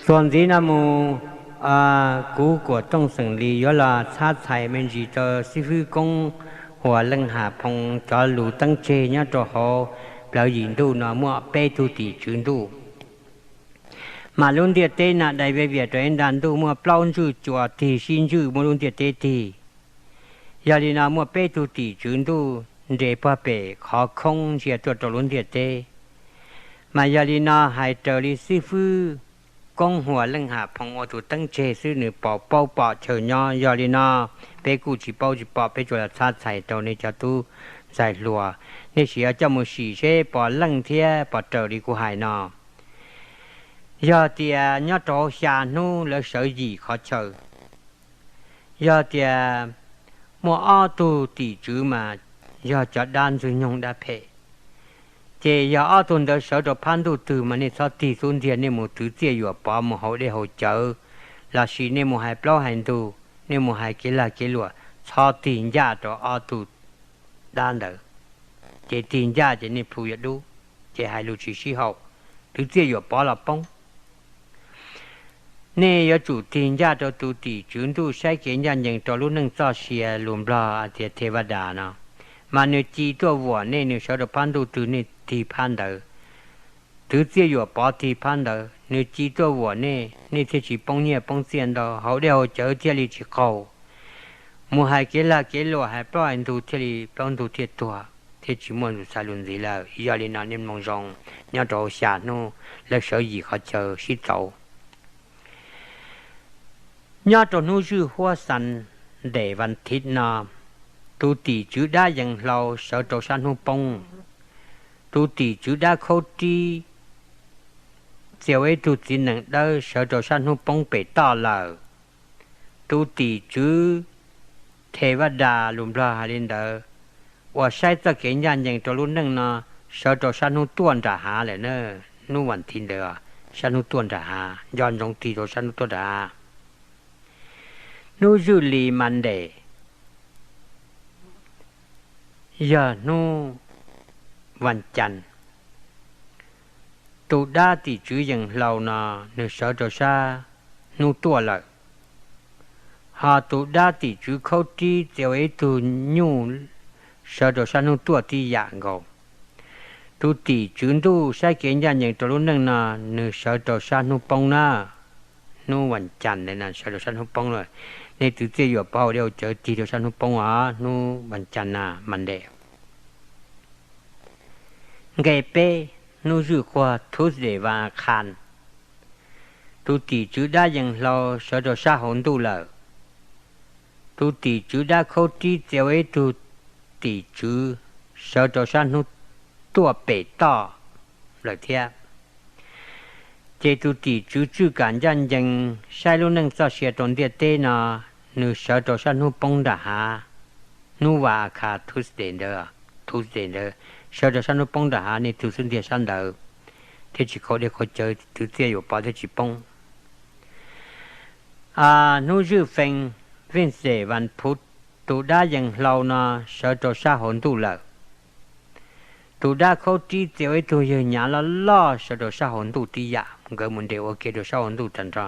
Txuas ntxiv no mus, kuv Kuam Tooj xeem Lis yuav los txhab txhais me ntsis rau xib fwb Koob Huas Leej Ham Phoo cov lus teeb tseg nyob rau hauv plawv yim ntuj no muaj peb tug tim tswv ntuj. Mas lub ntiaj teb na dai viav vias rau ib nta ntuj, muaj plaub ntswj cua tig sib ntswj muab lub ntiaj teb tig. Yog li no muaj peb tug tim tswv ntuj nres puag pem qhov khoob ntsia tuaj rau lub ntiaj teb. Mas yog li no hais raws li xib fwb Koob Huas Leej Ham Phoo ua tus teeb tseg xwb, nws pom paub pom chaw nyob. Yog li no peb kuj tsis paub tsis pom, peb tsuas los txhab txhais rau nej cov tub ntxhais hluas, nej sim yuav coj mus sim seb pom leej thiab pom raws li kuv hais no. Yog tias nyob rau hauv xya hnub lawv sawv yim qhov chaw, yog tias muaj ob tug tim tswv mas yog cov dab ntxwg nyoog dab phem, ces yog ob tug ntawd sawv rau phab ntuj twg mas nej txhob tig xub ntiag, nej mus twv txiaj yuam pov, mus haus dej haus cawv, lossis nej mus hais plaub hais ntug, nej mus hais kev lag kev luam, txhob tig ncaj rau ob tug dab ntawd. Ces tig ncaj ces nej plhu yuav dub, ces hais lus tsis sib haum, twv txiaj yuam pov los poob. Nej yuav tsum tig ncaj rau tus tim tswv ntuj saib kev ncaj ncees rau lub neej txoj sia, lus Nplog hais tias thej vaj das no, mas nws ci tuaj vuam nej, nws sawv rau phab ntuj twg nej tig phab ntawd. Twv txiaj yuam pov tig phab ntawd, nws ci tuaj vuam nej, nej thiaj tsis poob nyiaj poob txiaj ntau, haus dej haus cawv thiaj li tsis qaug, mus hais kev lag kev luam hais plaub hais ntug thiaj li plaub ntug thiaj tuag, thiaj tsis muaj lus xav lus ntxiv lawm. Yog li no nej mloog zoo, nyob rau hauv xya hnub lawv sawv yim qhov chaw sib txauv. Nyob rau hnub zwj huab xas ntes vas thiv no, tus tim tswv dab yees hlau sawv rau sab hnub poob, tus tim tswv dab khaub rib txia ua ib tug txiv nees dawb sawv rau sab hnub poob pem toj lawm. Tus tim tswv thej vaj das, lus Nplog hais li ntawd, uas saib txoj kev ncaj ncees rau lub neej no sawv rau sab hnub tuaj nram hav lawm na. Hnub vas thiv ntawd sab hnub tuaj nram hav, nco ntsoov tig rau sab hnub tuaj nram hav. Hnub zwj li Monday, yog hnub vas cas, tus dab tim tswv yees hlau no nws sawv rau sab hnub tuaj lawm, ho tus dab tim tswv khaub rib txia ua ib tug nyuj sawv rau sab hnub tuaj tib yam nkaus. Tus tim tswv ntuj saib kev ncaj ncees rau lub neej no nws sawv rau sab hnub poob na. Hnub vas cas ntawd sawv rau sab hnub poob lawm, nej twv txiaj yuam pov haus dej haus cawv tig rau sab hnub poob os, hnub vas cas na, Monday. Nqe peb, hnub zwj quag, Tuesday, vas khas, tus tim tswv dab yees hlau sawv rau sab hauv ntuj lawm. Tus tim tswv dab khaub rib txia ua ib tug tim tswv sawv rau sab hnub tuaj pem toj lawm thiab. Ces tus tim tswv tswj kam ncaj ncees saib lub neej txoj sia rau ntiaj teb no, nws sawv rau sab hnub poob nram hav. Hnub vas khas, Tuesday ntawd, Tuesday ntawd sawv rau sab hnub poob nram hav, nej twv xub ntiag sab ntawd thiaj tsis qaug dej qaug cawv, twv txiaj yuam pov thiaj tsis poob. Hnub zwj fee, Wednesday, vas phuv, tus dab yees hlau no sawv rau sab hauv ntuj lawm. Tus dab khaub rib txia ua ib tug yawg nyav loj loj sawv rau sab hauv ntuj tib yam, nkawd mus nres ua ke rau sab hauv ntuj tag nrho.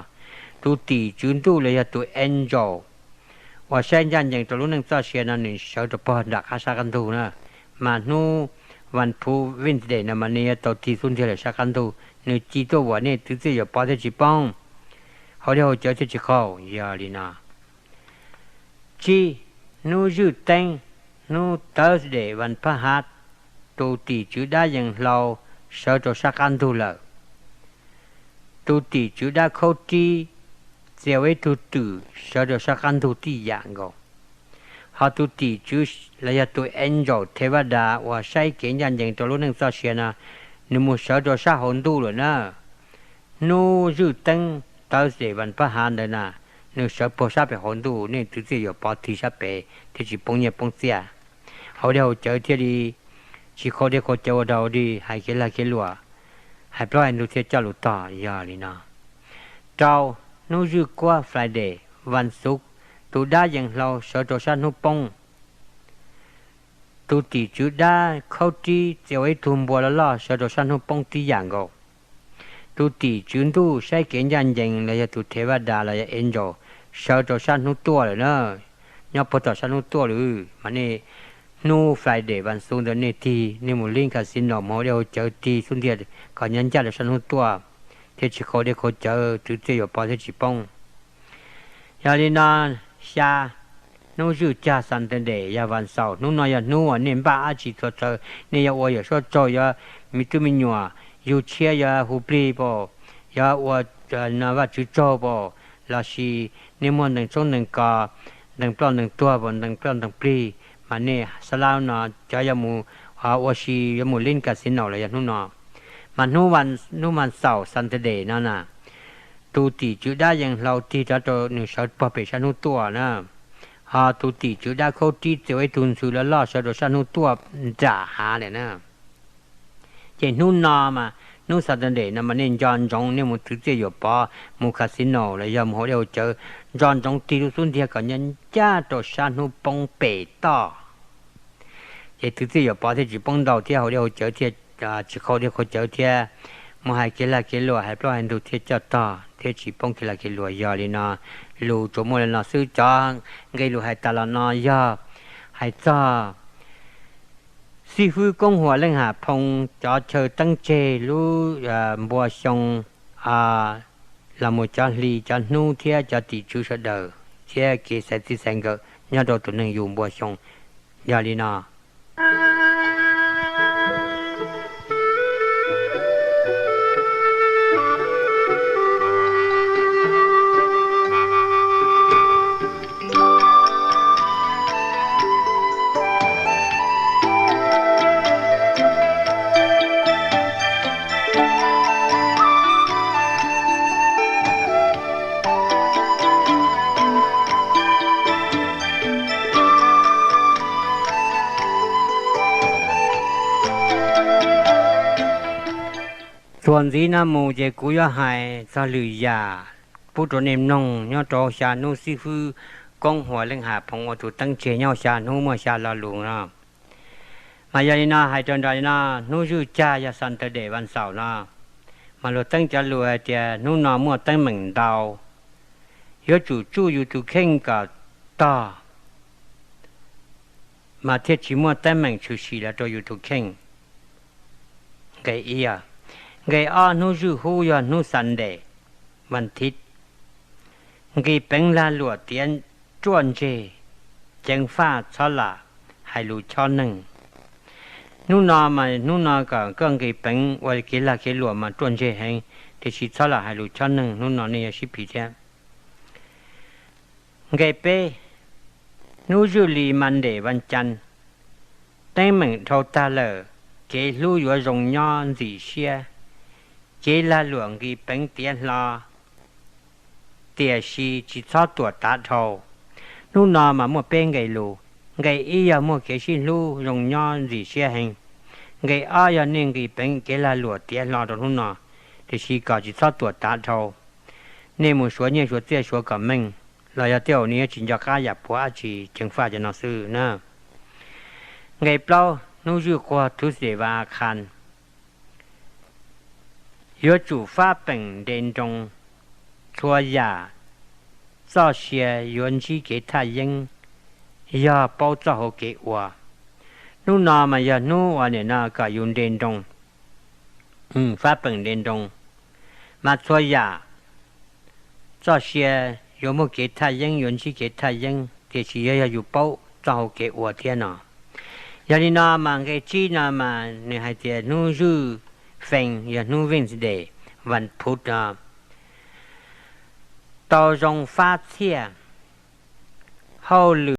Tus tim tswv ntuj los yog tus angel uas saib ncaj ncees rau lub neej txoj sia no nws sawv rau pog nram qab sab qab ntug na. Mas hnub vas phuv, Wednesday no mas nej yuav tau tig xub ntiag lawm sab qab ntug, nws ci tuaj vuam nej, twv txiaj yuam pov thiaj tsis poob, haus dej haus cawv thiaj tsis qaug. Yog li no, tsib, hnub zwj teeb, hnub Thursday, vas phab hav, tus tim tswv dab yees hlau sawv rau sab qab ntug lawm. Tus tim tswv dab khaub rib txia ua ib tug twm sawv rau sab qab ntug tib yam nkaus. Ho tus tim tswv los yog tus angel thej vaj das uas saib kev ncaj ncees rau lub neej txoj sia no, nws mus sawv rau sab hauv ntuj lawm na. Hnub zwj teeb, Thursday, vas phab hav ntawd na, nws sawv puag sab pem hauv ntuj, nej twv txiaj yuam pov tig sab pem thiaj tsis poob nyiaj poob txiaj, haus dej haus cawv thiaj li tsis qaug dej qaug cawv ua dog dig, hais kev lag kev luam, hais plaub hais ntug thiaj coj lus tog. Yog li no, rau, hnub zwj kuab, Friday, vas xuv, tus dab yees hlau sawv rau sab hnub poob. Tus tim tswv dab khaub rib txia ua ib tug npua loj loj sawv rau sab hnub poob tib yam nkaus. tus tim tswv ntuj saib kev ncaj ncees los yog tus thev vaj das los yog angel sawv rau sab hnub tuaj lawm na, nyob puag tom sab hnub tuaj lawm. Mas nej hnub Friday vas xuv ntawd nej tig, nej mus lib casino mus haus dej haus cawv tig xub ntiag kom nyob ncaj rau sab hnub tuaj, thiaj tsis qaug dej qaug cawv, twv txiaj yuam pov thiaj tsis poob. Yog li no, xya, hnub zwj cag Saturday yog vas xaum, hnub no yog hnub uas nej npaj dab tsi txhua txawv, nej yuav ua yawm suab tsaug, yuav me tub me nyuam, yug tshiab yuav hu plig pam, yuav ua Vajtswv tsaug pam, lossis nej muaj ntees tshoob ntees kos, ntees ploj ntees tuag pam, ntees ploj ntees plig, mas nej xab lab no cov yuav mus ua si, yuav mus lib casino los yog hnub no. Mas hnub vas xaum Saturday no na, tus tim tswv dab yees hlau tig rov rau nws sawv puag pem sab hnub tuaj na, ho tus tim tswv dab khaub rib txia ua ib tug ntxhw loj loj sawv rau sab hnub tuaj nram hav lawm na. Ces hnub no mas hnub Saturday no mas nej nco ntsoov nej mus twv txiaj yuam pov, mus casino los yog mus haus dej haus cawv, nco ntsoov tig lub xub ntiag kom nyob ncaj rau sab hnub poob pem toj. Ces twv txiaj yuam pov thiaj tsis poob ntau thiab haus dej haus cawv thiaj tsis qaug dej qaug cawv thiab, mus hais kev lag kev luam hais plaub hais ntug thiaj coj tog thiab tsis poob kev lag kev luam. Yog li no, lus tsuas muaj li no xwb. Cov nqe lus hais tas los no yog hais txog xib fwb Koob Huas Leej Ham Phoo cov chaw teeb tseg lub npua xyoo los mus cov hli cov hnub thiab cov tim tswv sawv daws thiab kev xaiv txij xaiv nkawm nyob rau tus neeg yug npua xyoo. Yog li no, txuas ntxiv no mus ces kuv yuav hais txog lwm yam pub rau nej mloog nyob rau xya hnub xib fwb Koob Huas Leej Ham Phoo ua tus teeb tseg nyob xya hnub muaj xya lo lus no. Mas yog li no hais rau nram li no, hnub zwj cag yog Saturday vas xaum no, mas luag teeb cov lus hais tias hnub no muaj teeb meem ntau, yuav tsum tsuj yus tus kheej kom tog, mas thiaj tsis muaj teeb meem tshwm sim los rau yus tus kheej. Nqe ib, nqe ob, hnub zwj hub yog hnub Sunday, vas thiv, nqis peev lag luam tiav ruaj ntseg, ceev faj txhob lam hais lus chob neeg. Hnub no mas hnub no kom koj nqis peev ua kev lag kev luam mas ruaj ntseg heev, tiam sis txhob lam hais lus chob neeg, hnub no nej yuav sib phim thiab. Nqe peb, hnub zwj li Monday vas cas, teeb meem dhau tag lawm, kev hlub yuav zoo nyob ntxim siab, kev lag luam nqis peev tiav hlo, tiam sis tsis txhob tuam tav dhau. Hnub no mas muaj peb nqe lus, nqe ib yog muaj kev sib hlub zoo nyob ntxim siab heev, nqe ob yog nej nqis peev kev lag luam tiav hlo rau hnub no, tiam sis kom tsis txhob tuam tav dhau. Nej mus suav nyiaj suav txiaj suav kom meej, los yog tej zaum nej yuav tsis nco qab yam puav dab tsi, ceev faj cov no xwb na. Nqe plaub, hnub zwj quag Tuesday vas a khas, yuav tsum fab peem nres nroos, txhua yam txoj sia yuav ntsib kev thaj yeeb, yog paub txoj hauv kev ua. Hnub no mas yog hnub uas nim no kom yus nres nroos, fab peem nres nroos, mas txhua yam txoj sia yuav muaj kev thaj yeeb, yuav ntsib kev thaj yeeb, tiam sis yog, yog yus paub txoj hauv kev ua thiab no. Yog li no mas nqe tsib no mas nws hais tias hnub zwj fees yog hnub Wednesday, vas phuv no, tau zoo fab txhiaj, hauj lwm